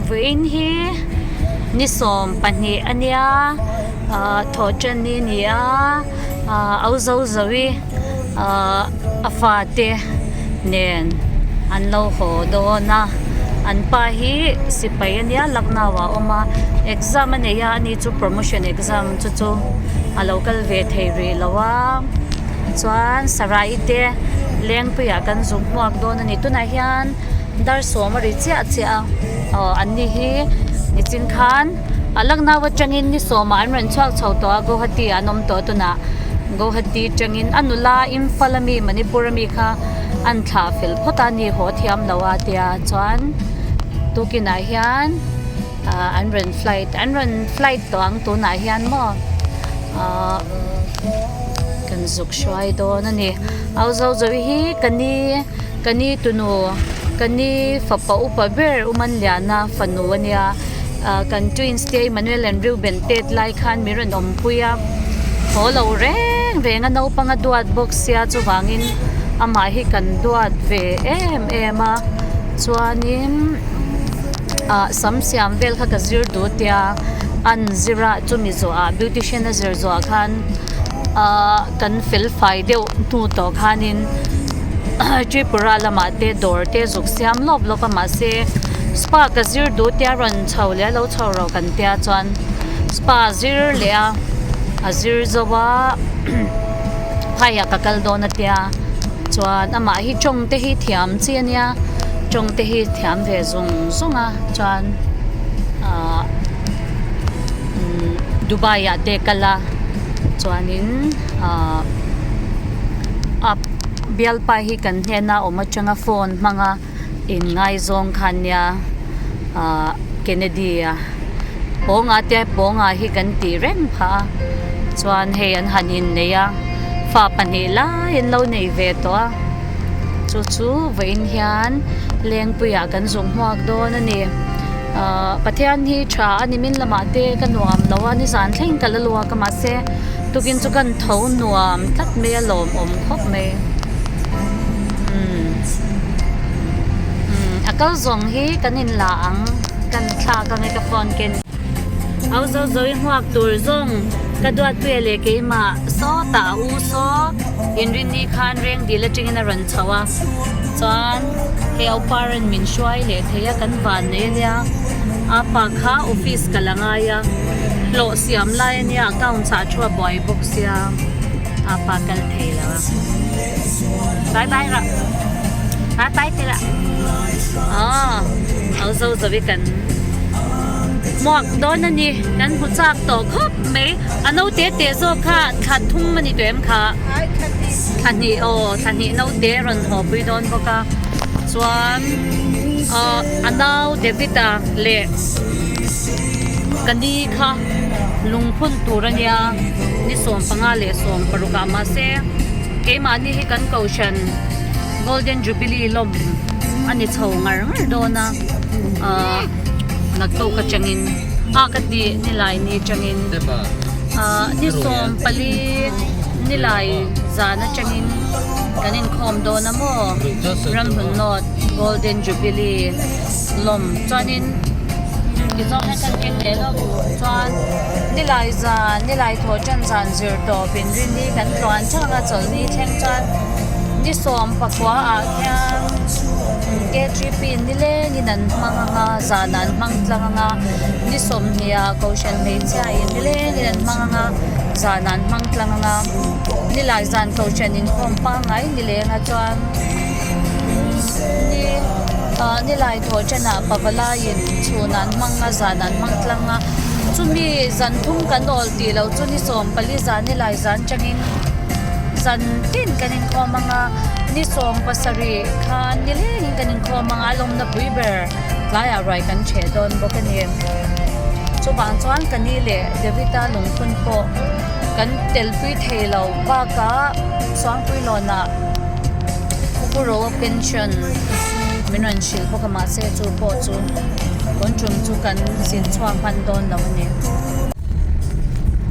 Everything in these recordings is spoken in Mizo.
Vawiin hi ni 12 a nia ah thawh tan ni a ni a ah au zo zo i ah a fate nen an lo haw dawn a an pa hi sipai a nia Lucknow ah a awm a exam a nei a ani chu promotion exam chu chu a lo kal ve thei rih lo a chuan sarai te lengpuiah kan zuk hmuak dawn a ni tunah hian. Dar sawm a ri chiah chiah a aw an ni hi nichin khan a Lucknow atangin ni sawmah an rawn chhuak chho tawh a Guwahati ah an awm tawh a tunah Guwahati atangin a nula Imphal ami Manipur ami kha an thlah fel phawt a ni haw thiam lo a tia chuan tukinah hian ah an rawn flight an rawn flight tawh ang tunah hian maw ah kan zuk hruai dawn a ni au zo zo hi ka ni. Ka ni tunu, ka ni fapa upa ber Umanliana fanu a nia. Ah kan twins te Emmanuel and Reuben tet lai khan mi rawn awmpui a, haw lo reng reng a naupang a duat bawk sia chuvangin amah hi kan duat ve em em a. Chuanin ah sam siam vel kha ka zir duh tia an zir a chumi zawhah beautician a zir zawhah khan ah kan fel fai deuh hnu tawh khanin. Tripura lamah te dawr te zuk siam lawp lawp a mahse spa ka zir duh tia rawn chho leh a lo chho ro kan tia chuan spa zir leh a a zir zo a phaiah ka kal dawn a tia chuan amah hi tawng te hi thiam chi a nia tawng te hi thiam ve zung zung a chuan ahh umm Dubai ah te kal a chuanin ahh a bialpa hi kan hnena awm atanga phone hmanga in ngaizawng kha ania ahh Kennedy a pawnga te pawnga hi kan tih reng phah a chuan hei an han innei a fa pahnih lai an lo nei ve tawh a chu chu vawiin hian lengpuiah kan zuk hmuak dawn a ni ahh Pathian hi tha a ni min lamah te ka nuam lo a nizan thleng ka la luak a mahse. Tukin chu kan tho nuam tlat mai a lawmawm khawp mai umm umm a kal zawng hi kan in la ang kan thlak ang e ka phone ken au zo zo i hmuak tur zawng ka duatpuia leh keimah sawtah a u saw inrinni khan reng dil atangin a rawn chho a chuan hei au parent min hruai leh thei a kan van nei ania a pa kha office kal a ngai a hlawh siam lai ania account ah thu a buai bawk sia a pa kal thei lo a bye bye rah bye bye te lah aw au zo zo hi kan hmuak dawn a ni kan hmu chak tawh khawp mai a naute te zawk kha thla thum a ni tawh em kha thla hnih aw thla hnih naute a rawn haw pui dawn bawk a chuan ah a nau David a leh ka ni kha lungphun tur a nia ni 15 leh 16 ah mahse keimahni hi kan kohhran golden jubilee lawm a ni chho ngar ngar dawn a ah naktuk atangin ah ka ti nilai ni atangin ah ni 14 nilai zan atangin kan inkhawm dawn a maw ramhlun north golden jubilee lawm chuanin tizawng hian kan keng leh lawk chuan nilai zan nilai thawh tan zan zir tawp in rin hi kan tluan thak a chawlhni thleng chuan ni 19 ah khian K3P nileng in an hmang ang a zan ah an hmang tlang ang a ni 20 ah kohhran hmeichhia in nileng in an hmang ang a zan ah an hmang tlang ang a nilai zan kohhran inkhawm pangngai nileng a chuan ni ah nilai thawh thenah pavalaiin chhun an hmang a zan an hmang tlang a chumi zan thum kan awl tih loh chu ni 14 zan nilai zan tangin zan tin kan inkhawm ang a ni 17 khan nilengin kan inkhawm ang a lawmna pui ber tlaiah ruai kan ṭheh dawn bawk a ni chuvang chuan ka ni leh David-a lungphun pawh kan telpui thei lo bakah Suangpuilawnah. Puro pension min rawn hrilh bawk a mahse chu pawh chu tun tum chu kan zin chhuak hman dawn lo a ni.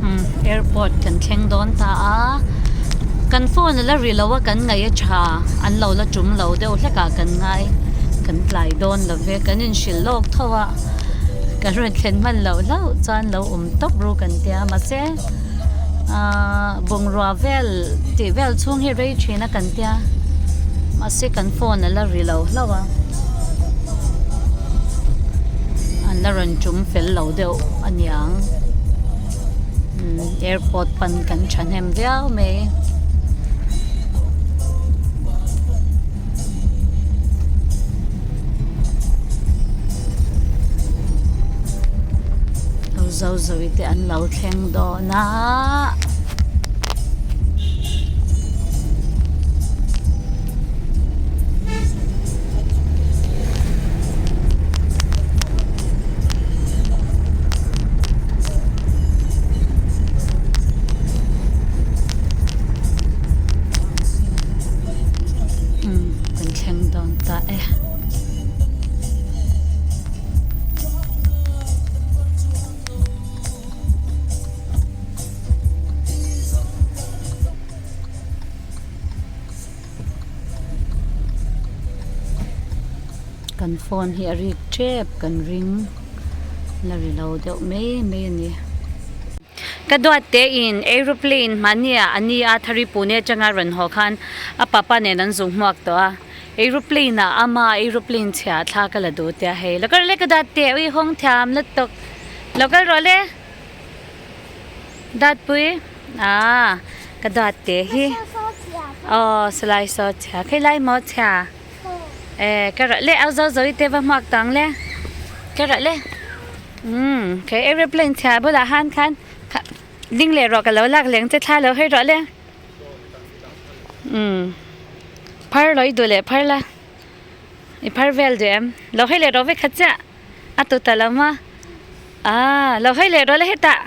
Umm airport kan thleng dawn ta a kan phone a la ri lo a kan ngaih a tha an lo la tum lo deuh hlek ah kan ngai kan tlai dawn lo ve kan inhrilh lawk tho a. Kan rawn thlen hman loh hlauh chuan lo awm tawp ru kan tia mahse ahh bungrua vel tih vel chhung hi rei thin a kan tia mahse kan phone a la ri lo hlauh a an la rawn tum fel lo deuh a niang umm airport pan kan thahnem viau mai. Zo zo te an lo thleng dawn a. Umm kan thleng dawn ta e. Kan phone hi a rik tep kan ring la ri lo deuh mai mai a ni. Ka duat te in aeroplane hmahni ah a ni a Thari Pune atanga rawn haw khan a papa nen an zung hmuak tawh a, aeroplane ah ama aeroplane chhia thla ka la duh tia hei lo kal rawh le ka duat te ui hawng thiam lutuk lo kal rawh le Datpui ah ka duat te hi aw salai saw chhia khailai maw chhia. Eh ka rawh le au zo zo i te va hmuak tang le ka rawh le umm kei aeroplane chhia bulah han khan kha ding leh rawh ka lo lak leng che thla lo hawi rawh le umm phar lo i duh leh phar la i phar vel duh em lo hawi leh rawh vek khat chiah a tut ta lo maw ah lo hawi leh rawh le hetah.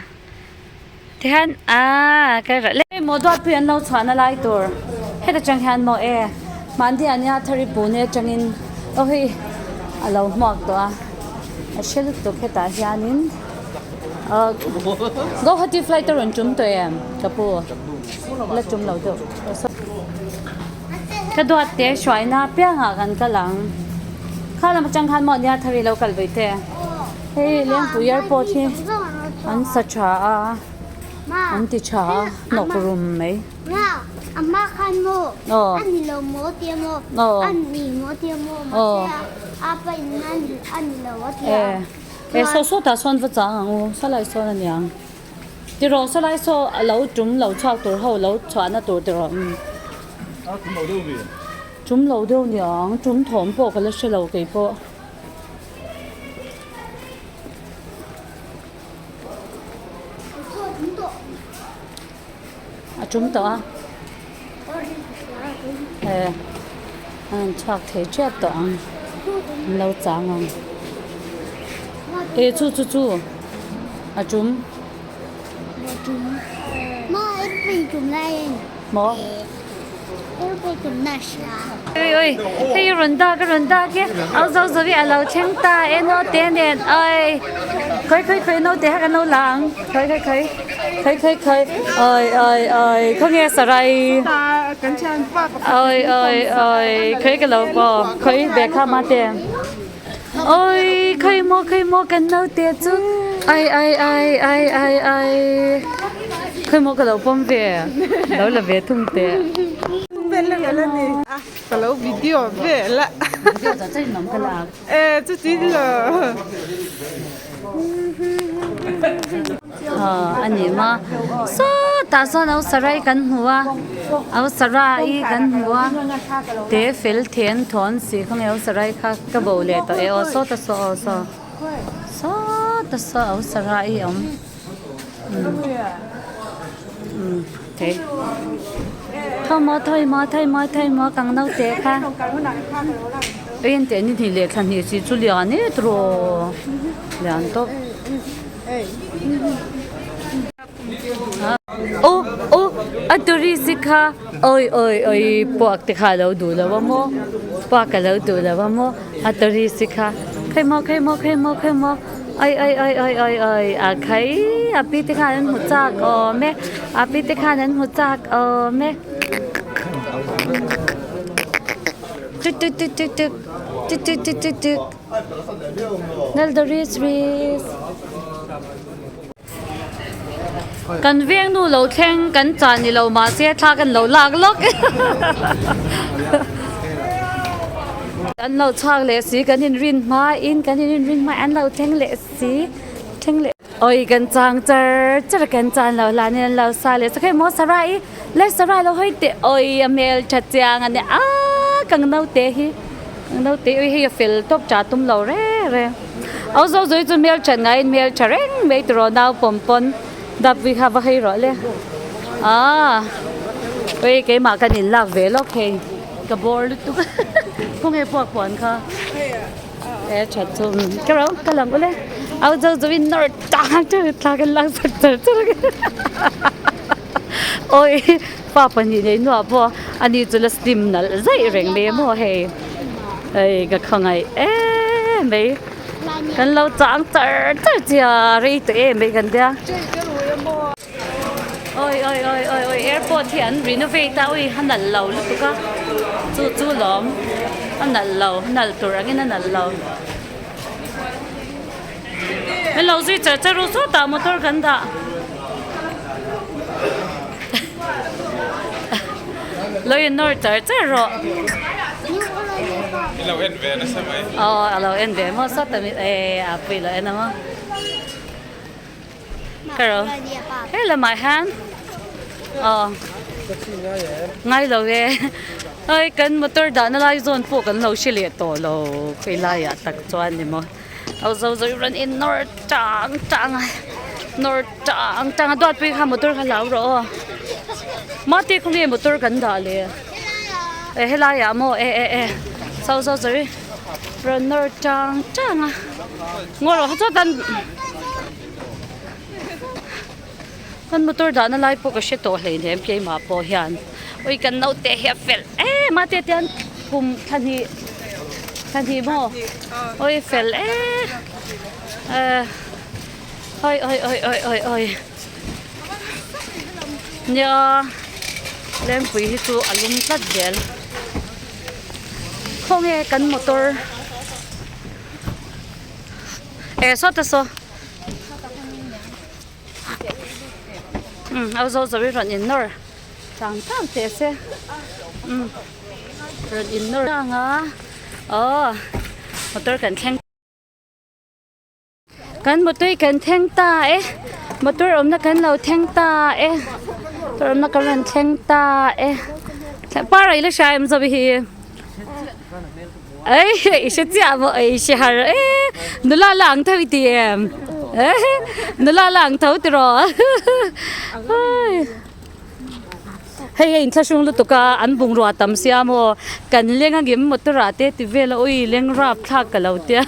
Tihian aaa ka rah le. Maw duatpui an lo chhuahna lai tur heta tang hian maw e mahni a nia thari pune atangin aw hei a lo hmuak tawh a a hre lutuk hetah hianin ahh Guwahati flight a rawn tum tawh em ka pu la tum lo deuh ka duat te hruaina apiangah kan kal ang kha lam atang khan maw nia thari lo kal ve te. Hei Lengpui airport hi an sa tha a an ti tha a hnawk rum mai. Aw aw e saw saw tah sawn va chang ang u sawlai sawn a niang tiraw sawlai saw a lo tum lo chhuak tur ho lo chhuahna tur tiraw umm tum lo deuh niang tum thawm pawh ka la hre lo keipawh. A tum tawh a eh a rawn chhuak thei tep tawh ang an lo chang ang eh chu chu chu a tum maw. Oi oi hei rawn dak a rawn dak e au zo zo hi a lo thleng ta e naute nen oi khawi khawi khawi naute kha kan lo la ang khawi khawi khawi khawi khawi khawi oi oi oi khawnge sarai oi oi oi khawi ka lo aw khawi bag kha mate oi khawi maw khawi maw kan naute chu ai ai ai ai ai ai khawi maw ka lo pawm ve lo la ve thung teh. Ka lo video vel a. Video ta chain awm ka lak. E chuti lo. Aw a ni maw sawtah sawn au sarai kan hmu a au sarai kan hmu a te fel then thawn si khaw nge au sarai kha ka bo leh tawh e aw sawta saw aw saw sawta saw au sarai a awm umm thei thaw maw thawi maw thawi maw thawi maw kang naute kha eng teh ni hnih leh thla hnih chi chu lian e tiraw lian tawp. Aw aw a tourist te kha awi awi awi puak te kha alo duh lo a maw puak alo duh lo a maw a tourist te kha khawi maw khawi maw khawi maw khawi maw awi awi awi awi awi awi a khai a pi te khan an hmu chak awm e a pi te khan an hmu chak awm e tuk tuk tuk tuk tuk. Tik tik tik tik tik Nalda ris ris Kan veng nu lo thleng kan chah ni lo mahse thla kan lo lak lawk An lo chhuak leh si kan inrin hmain kan inrin hmain an lo thleng leh si thleng leh Awi kan chang char char kan chan lo hlan in an lo sa leh sakhai maw Sarah i le Sarah lo hawi teh awi a hmel tha chiang a nia aaa kang naute hi kang naute ui hei a fel tawp tha tum lo reng reng au zo zui chu hmel that ngaiin hmel tha reng mai tiraw nau pawm pawn dap vi kha va hei rawh le aaa ui keimah kan in lak ve lawk hei ka bawr lutuk khawnge puak puan kha. E that chu ka ro ka lang ule au zo zo in nor ta chu thla kan lang sak char char oi pa pahnih nei nuah pawh ani chu la slim nalh zaih reng mai a maw hei hei ka khawngaih em mai kan lo chang char char chia rei tawh em mai kan tia oi oi oi oi oi airport hi an renovate a ui a nalh lo lutuk a chu chu lawm a nalh lo a nalh tur angin a nalh lo hello zui char char ru sawtah motor kan dah lo in nawr char char rawh aw a lo en ve maw sawtah e a pui lo en a maw. Ka ro he lamah hian aw ngai lo e hei kan motor dahna lai zawn pawh kan lo hre leh tawh lo khawi laiah tak chuan ni maw a zo zo rawn in nawr tang tang a nawr tang tang a duatpui kha motor kha hlau rawh aw mahte khawnge motor kan dah le e helaiah maw e e e zo zo zo rawn nawr tang tang a. Ngaw rawh chuan kan kan motor dahna lai pawh ka hre tawh hleinem keimah pawh hian ui kan naute hi a fel em a tia tian kum thla hnih thla hnih maw ui fel em eh oi oi oi oi oi oi nia lengpui hi chu a lum tlat zel khawnge kan motor. E sawta saw um au zo zo hi rawn in nawr tang tang teh se um rawn in nawr tang a aw motor kan thleng kan motor hi kan thleng ta e motor awmna kan lo thleng ta e motor awmna kan rawn thleng ta e par a i la hria em zawk hi. Ei i hre chiah maw ei hre har e nula la ang tho i ti em nula la ang tho tiraw hei hei inthlahrung lutuk a an bungrua tam sia maw kan leng a ngim motor ah te ti vel a ui leng rap thlak ka lo tia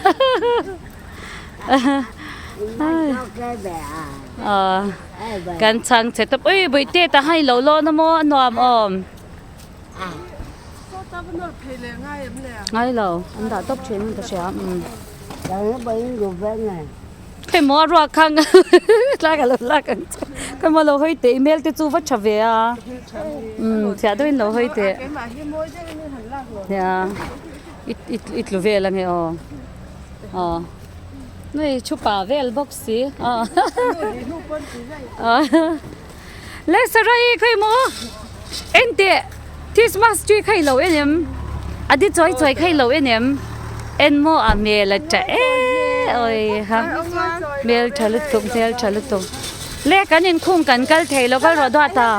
kan chhang chhe tawp ui bawihte ta hai lo lawn a maw a nuam awm. Ngai lo, an dah tawp thin ka hria. Hei maw a ruak kha tlai ka lo lak ang che. Ka maw lo hawi teh email te chu va tha ve a. Chhiah deuhin lo hawi teh. Nia i tlu vel ange aw. Aw. Nui thu pa vel bawk si. Le sarai khawi maw en teh Christmas tree kha i lo en em a di chawi chawi kha i lo en em en maw a hmel a tha e awi ha hmel tha lutuk hmel tha lutuk le kan inkhung kan kal thei lo kal rawh duat a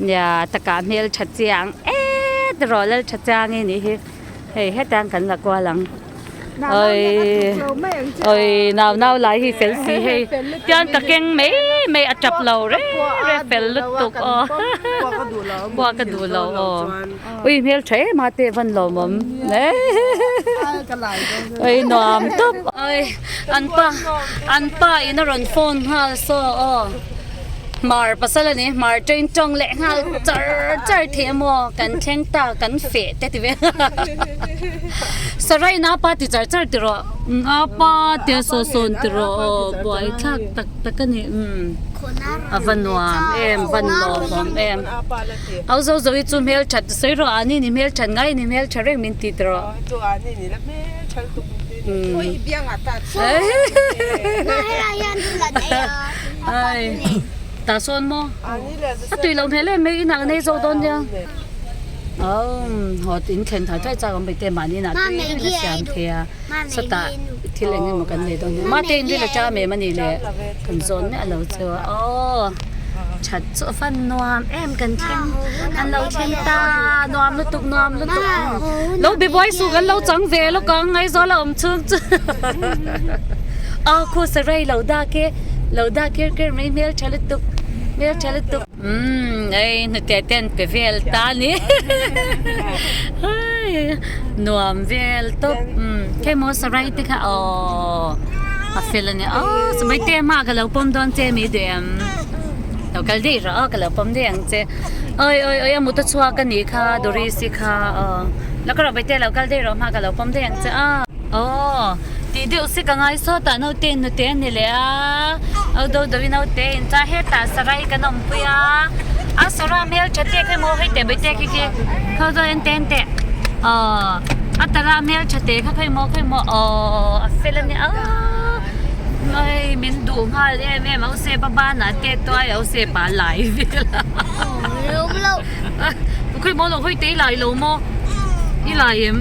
nia takah hmel tha chiang e tiraw lal tha chiang e nih hi hei hetiang kan la kual ang. Oi oi nau nau lai hi fel si hei tian ka keng mai mai a tap lo reng reng fel lutuk aw pua ka duh lo aw ui hmel tha em a te van lawm awm oi nuam tawp oi an pa an pa in a rawn phone nghal saw aw. Hmar pasal a ni hmar train tawng leh nghal char char thei a maw kan thleng ta kan feh te ti ve Sarai in apa ti char char ti rawh apa tia saw sawn ti rawh aw buai thlak tak tak a ni umm a va nuam em van lawmawm em au zo zo hi chu hmelthat sawi rawh ani ni hmelthat ngai ni hmeltha reng min ti ti rawh. Tah sawn maw a tui loh hmel em mai inah kan ei zawk dawn nia umm haw in thlen thai thai chak awm bai te mahni inah tui reng a siam thei a sawtah thil eng emaw kan nei dawn nia mahte in ril a cham em a nih le kan zawn miah lo chu aw that chu a fan nuam em kan thleng an lo thleng ta nuam lutuk nuam lutuk lo be buai suh kan lo chang ve lawk ang Aizawl a awm chhung chu a khu sarai lo dak e lo dak ker ker mai hmel tha lutuk hmel tha lutuk umm ei hnute te an pe vel ta a ni nuam vel tawp umm hei maw sarai te kha aww a fel a ni aw sabai te hmaah ka lo pawm dawn che mi duh em lo kal daih rawh aw ka lo pawm daih ang che awi awi awi a mut a chhuak a nih kha Doris-i kha aw lo ka rawh bai te lo kal daih rawh hmaah ka lo pawm daih ang che aw aw tih deuh se ka ngai sawt ah naute hnute a ni leh a au do do in naute in chuan hetah sarai kan awmpui a a sara hmel tha teh kha emaw hei teh bai te khi khi khaw dawn en teh en teh aw a tara hmel tha teh kha khaw emaw khaw emaw aw a fel a nia aw hei min duh nghal em em au se pa banah te tuai au se pa lai vel a khaw emaw lo hawi te i lai lo maw i lai em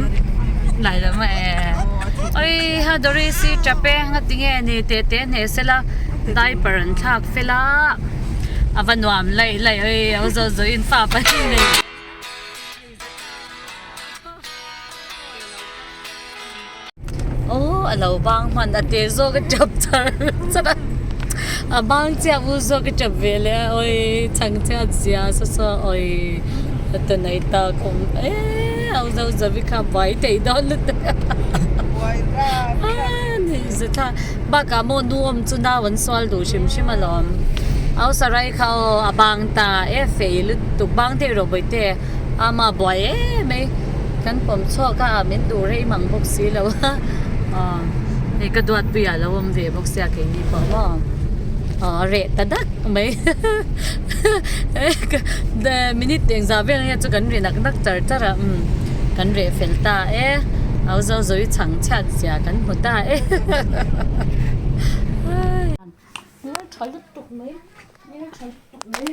lai lo maw e oi ha Doris hi tap e ngatinge ni teh teh hneh sela diaper an thlak fel a a va nuam laih laih oi au zawh zawh in fa pahnih nei. Aw a lo bang hman a te zawk a tap char char a a bang chiah bu zawk a tap ve leh a awi chhang chhiat zia saw saw awi a ta nei ta khawm eee au zo zo hi kha buai thei dawn lutuk a ni za thla bakah maw nu awm chu nau an sual duh hrim hrim alawm au sarai kha aw a bang ta e fei lutuk bang thei rawh bawihte. Ama buai em mai kan pawm chhuak a min duh rei mang bawk si lo a aw hei ka duatpui ah lo awm ve bawk sia keini pawh maw aw a reh ta dak mai minute engzah vel nge chu kan ri nak nak char char a umm kan reh fel ta e au zo zo i chhang chhiat zia kan hmu ta e hmel tha lutuk mai hmel tha lutuk mai.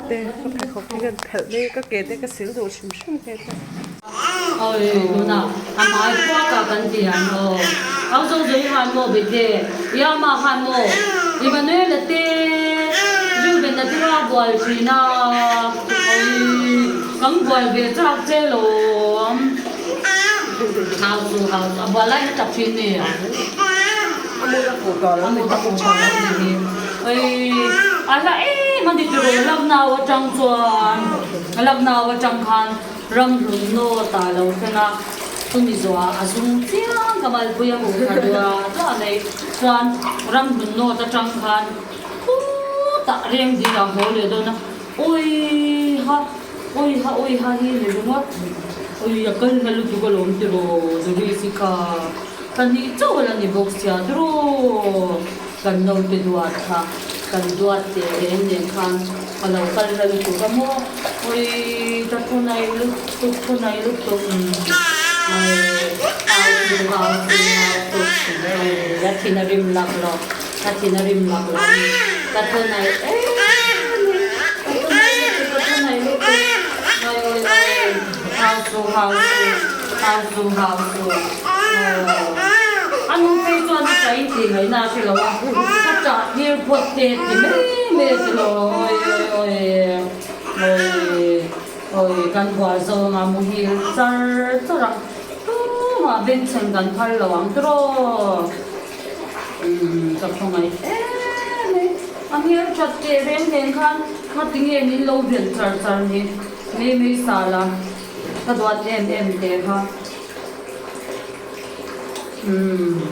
Te ka pheikhawk hi ka khalh mai ka ke te ka sil duh hrim hrim nghe te. Hau chu hau chu a bual lai na tap thin ni. A mut a fuh tawh lo A mut a fuh tawh lo ni hi. Oi a la em a ni tiraw lak nau atang chuan lak nau atang khan ram hlun naw ta lo thleng a chumi zawhah a zum chiang ka malpui a huh thla duah duah mai chuan ram hlun naw atang khan khutah reng ding ah haw leh dawn a. Ui ha, ui ha, ui ha hi ni ringawt. Ui a kal na lutuk alawm tiraw Doris i kha ka nih chauh ala ni bawk sia tiraw kan naute duat kha kan duat teh reng nen khan a lo kal na lutuk a maw ui ka thu nai lutuk thu nai lutuk ai au chu au chu au chu ai a thin a rim lak lo. Ka thin a rim lak lo a ni. Ka thaw nai em a ni. Ka thaw nai lutuk, ka thaw nai lutuk. Awi awi awi. Hau su, hau su, hau su, hau su. Aw. A nu phei chuan a ṭah in tih ngaihna a hre lo a. Ka ṭah tir phawt te ti mai mai a ti lo. Awi awi awi. Awi awi. Kan bual zawng a muhil char char ang. Tumah bengchheng kan phal lo ang tiraw. Umm ka khawngaih em mai. A hmel that teh reng nen khan ngati nge min lo belh char char ni mai mai sal a, ka duat em em teh kha. Umm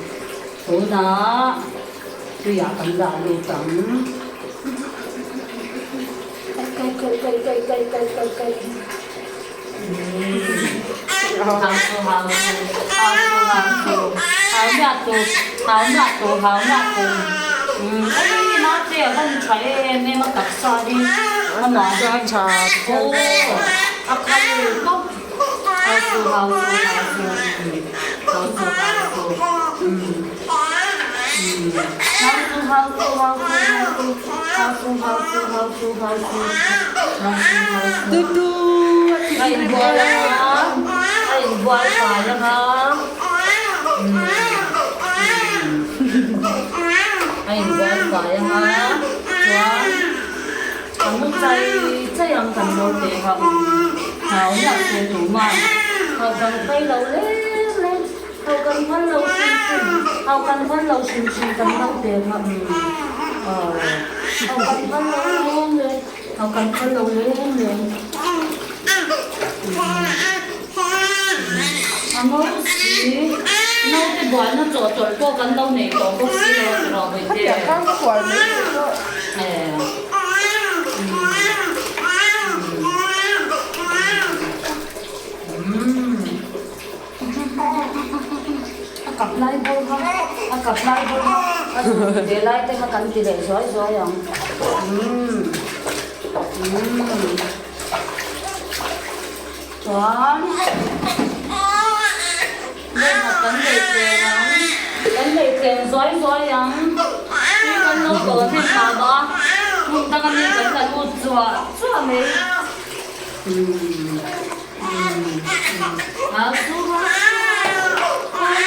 tunah tuiah kan dah lut ang. Kai kai kai kai kai kai kai kai. Hau su hau su hau su hau su hau miah tu hau miah tu hau miah tu. Umm ei naute a van tha em em a taksa hi a mah aw a khal tawp. Hau su hau su hau su hau su hau su hau su hau su hau su hau su hau su hau su hau su hau su hau su Tutu a inbual anga a inbual fai anga a inbual fai anga chuan A mu chai chai ang kan lo teh kha hau miah se tuman hau kan phei lo leng leng hau kan phal lo hrim hrim hau kan phal lo hrim hrim kan lo teh kha aw hau kan phal lo leng leng hau kan phal lo leng leng a ngo si naute buaina chawhtawlh pawh kan lo nei tawh bawk si lo a tiraw Bawihte. A kap lai bawr kha a kap lai bawr kha a zun ve lai te kha kan ti leh zuai zuai ang chuan Lehkha kan nei tlem ang, kan nei tlem zuai zuai ang. Tui kan lo dawn hnem mah mah a, hmun danga mi kan la lut zuah zuah mai. Hau chu hau chu, fai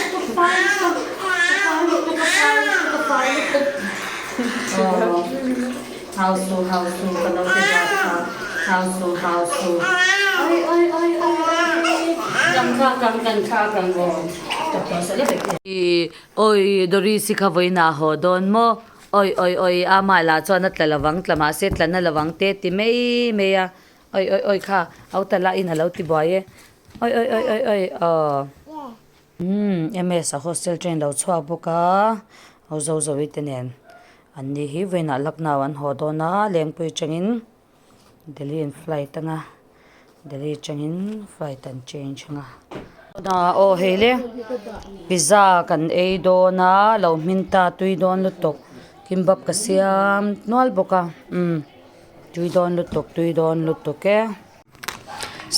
lutuk fai lutuk, fai lutuk, ka fai lutuk, ka fai lutuk, ka fai lutuk. Hau su hau su ka lo ti zat kha hau su hau su oi oi oi oi oi kan thlak ang kan thlak ang aw Oi Doris i kha vawiin ah haw dawn maw oi oi oi amah lah chuan a tla lovang tla mahse tla na lovang te ti mai mai a oi oi oi kha auta in a lo ti buai e oi oi oi oi oi aw. Umm MS a hostel train lo chhuak bawk a ho zo zo i te nen an ni hi vawiinah Lucknow an haw dawn a Lengpui atangin Delhi an flight anga Delhi atangin flight an change anga aw hei le pizza kan ei dawn a lo hmin ta tui dawn lutuk kimbap ka siam nual bawk a umm tui dawn lutuk tui dawn lutuk e.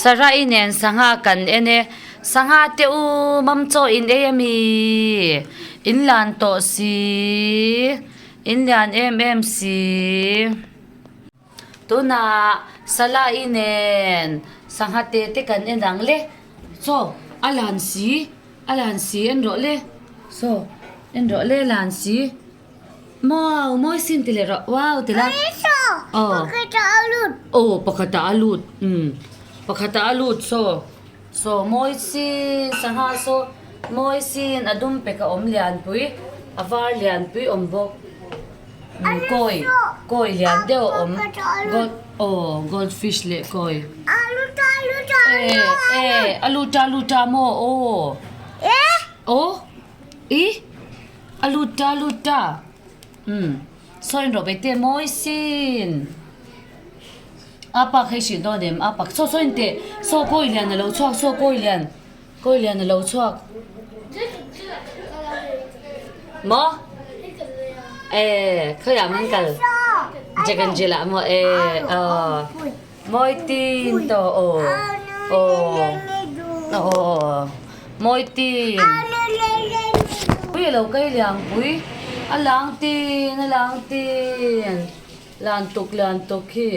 Sarai nen sangha kan en e, sangha te u mam chaw in ei ami? In lan tawh si, in lian em em si. Tunah Sarai nen sangha te te kan en ang le, chaw a lan si, a lan si en rawh le, saw en rawh le lan si. Maw mawi sin ti leh rawh wow ti la aw aw pakhat ah a lut umm pakhat ah a lut saw saw mawi sin sangha saw mawi sin a dum pek a awm lianpui a var lianpui awm bawk umm kawi kawi lian deuh a awm gold aw gold fish leh kawi eh eh a lut a lut a maw aw aw ih. A lut ta lut ta umm saw in rawh ve te mawi sin a pak hei hrilh dawn em a pak saw saw in teh saw kawi lian a lo chhuak saw kawi lian kawi lian a lo chhuak maw eh khawiah man kal Jaganjil ah maw eh aw mawi tin tawh aw aw aw. Mawi tin. Pui a lo kai liang pui. A lang tin a lang tin. Lan tuk lan tuk hi.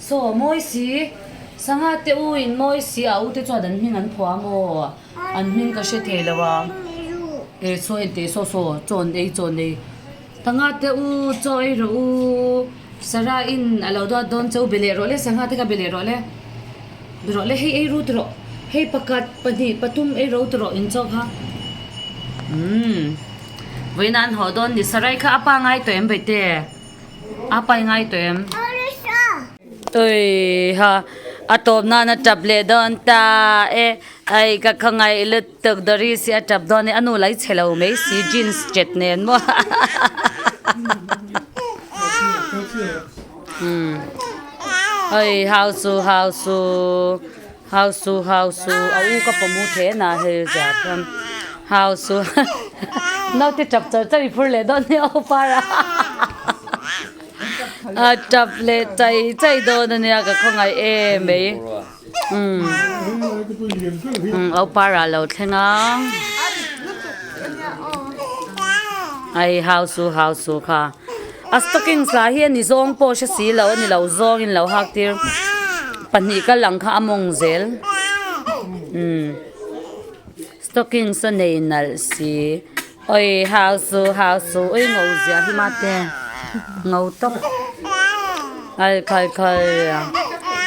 Saw mawi si. Sangha te u in mawi si a u te chuan an hming an phuah maw? An hming ka hre thei lo a. E saw en teh saw saw chawn ei chawn ei. Sangha te u chaw ei rawh u. Sarah in a lo duat dawn cheu be leh rawh le sangha te kha be leh rawh le. Be rawh le hei ei rut rawh hei pakhat pahnih pathum ei ro rawh in chaw kha umm vawiin an haw dawn ni sarai kha a pa ngai tawh em vaite a pa i ngai tawh em ui ha a tawp nan a tap leh dawn ta e. Ai ka khawngaih lutuk Doris hi a tap dawn e a nu lai chhe lo mai si jeans chet nen maw umm oi hau su hau su hau su hau su a u ka pawm u the na hei zia chuan hau su naute tap char char i phur leh dawn nia aw para a tap leh chai chai dawn ania ka khawngaih em mai. Umm au par ah lo thleng a ai hau su hau su kha a stockings lah hi a ni zawng pawh hre si lo a ni lo zawng in lo hak tir pahnih kal ang kha a mawng zel umm stockings a nei nalh si awi hau su hau su ui ngo zia hi mate ngo tawp ai khai khai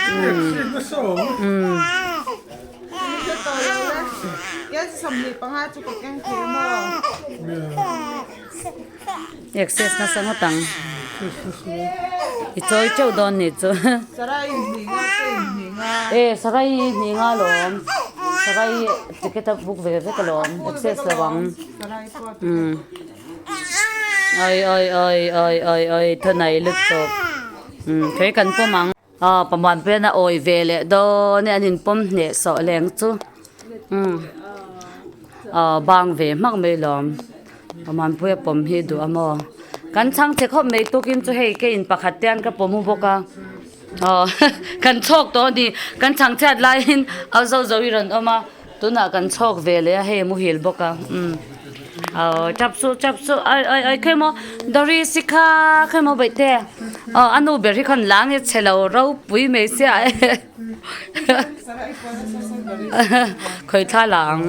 umm umm. Access nasa ngawt ang i chawi teuh dawn nih chu e sarai hnih nga alawm sarai ticket a book ve vek alawm access lo ang umm oi oi oi oi oi oi thunei lutuk umm kei kan pawm ang aw pamuan pawhin a awi ve leh dawn e an inpawm hneh sawh leng chu umm aw bang ve hmak mai lawm pamuan pawhin a pawm hi duh a maw kan chhang che khawp mai tukin chu hei ke in pakhat te hian ka pawm hu bawk a aw kan chhawk tawh a ni kan chhang chhiat laiin a zo zo hi rawn awm a. Tunah kan chhawk ve leh a hei a muhil bawk a umm aw tap suh tap suh ai ai ai khawi maw Doris i kha khawi maw baihte aw a nu ber hi khan la nge chhe lo ropui mai sia khawi thla la ang.